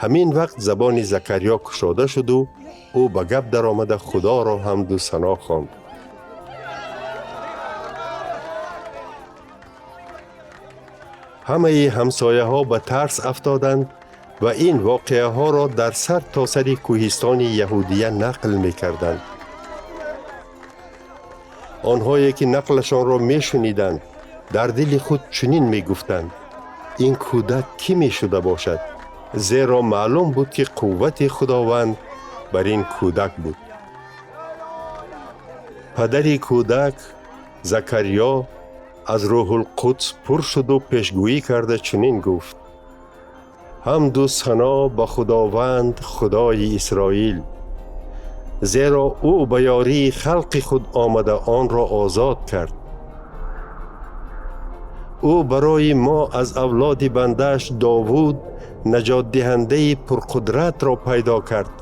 Ҳамин вақт забони Закариё кушода шуду ӯ ба гап даромада Худоро ҳамду сано хонд. Ҳамаи ҳамсояҳо ба тарс афтоданд ва ин воқеаҳоро дар сар то сари кӯҳистони Яҳудия нақл мекарданд. Онҳое ки нақлашонро мешуниданд, дар дили худ чунин мегуфтанд: ин кӯдак кӣ мешуда бошад? Зеро маълум буд, ки қуввати Худованд бар ин кӯдак буд. Падари кӯдак Закариё аз Рӯҳулқудс пур шуду пешгӯӣ карда чунин гуфт: ҳамду сано ба Худованд, Худои Исроил, зеро ӯ ба ёрии халқи худ омада онро озод кард. Ӯ барои мо аз авлоди бандааш Довуд наҷотдиҳандаи пурқудратро пайдо кард,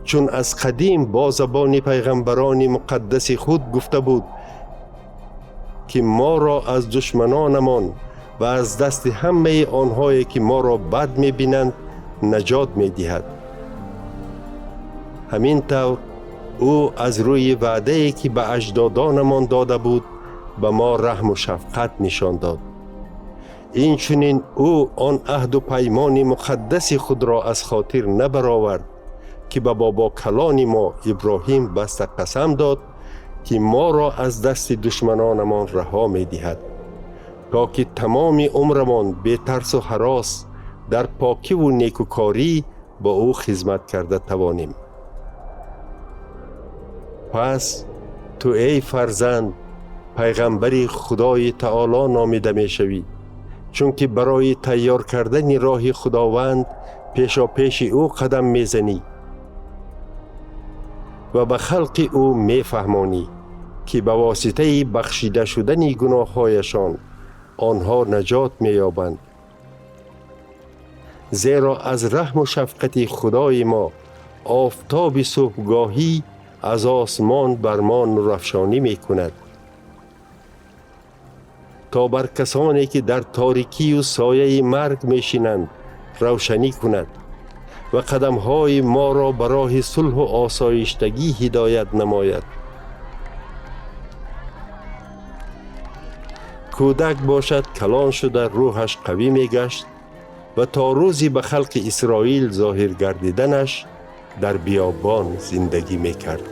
чун аз қадим бо забони пайғамбарони муқаддаси худ гуфта буд, ки моро аз душманонамон ва аз дасти ҳамаи онҳое, ки моро бад мебинанд, наҷот медиҳад. Ҳамин тавр ӯ аз рӯи ваъдае, ки ба аҷдодонамон дода буд, ба мо раҳму шафқат нишон дод. Инчунин ӯ он аҳду паймони муқаддаси худро аз хотир набаровард, ки ба бобокалони мо Иброҳим баста қасам дод, ки моро аз дасти душманонамон раҳо медиҳад, то ки тамоми умрамон бетарсу ҳарос дар покиву некукорӣ ба ӯ хизмат карда тавонем. Пас ту, эй фарзанд, пайғамбари Худои Таоло номида мешавӣ, чунки барои тайёр кардани роҳи Худованд пешопеши ӯ қадам мезанӣ ва ба халқи ӯ мефаҳмонӣ, ки ба воситаи бахшида шудани гуноҳҳояшон онҳо наҷот меёбанд. Зеро аз раҳму шафқати Худои мо офтоби субҳгоҳӣ аз осмон бар мо нурафшонӣ мекунад, то бар касоне, ки дар торикию сояи марг мешинанд, равшанӣ кунад ва қадамҳои моро ба роҳи сулҳу осоиштагӣ ҳидоят намояд. Кӯдак бошад, калон шуда, рӯҳаш қавӣ мегашт ва то рӯзи ба халқи Исроил зоҳир гардиданаш дар биёбон зиндагӣ мекард.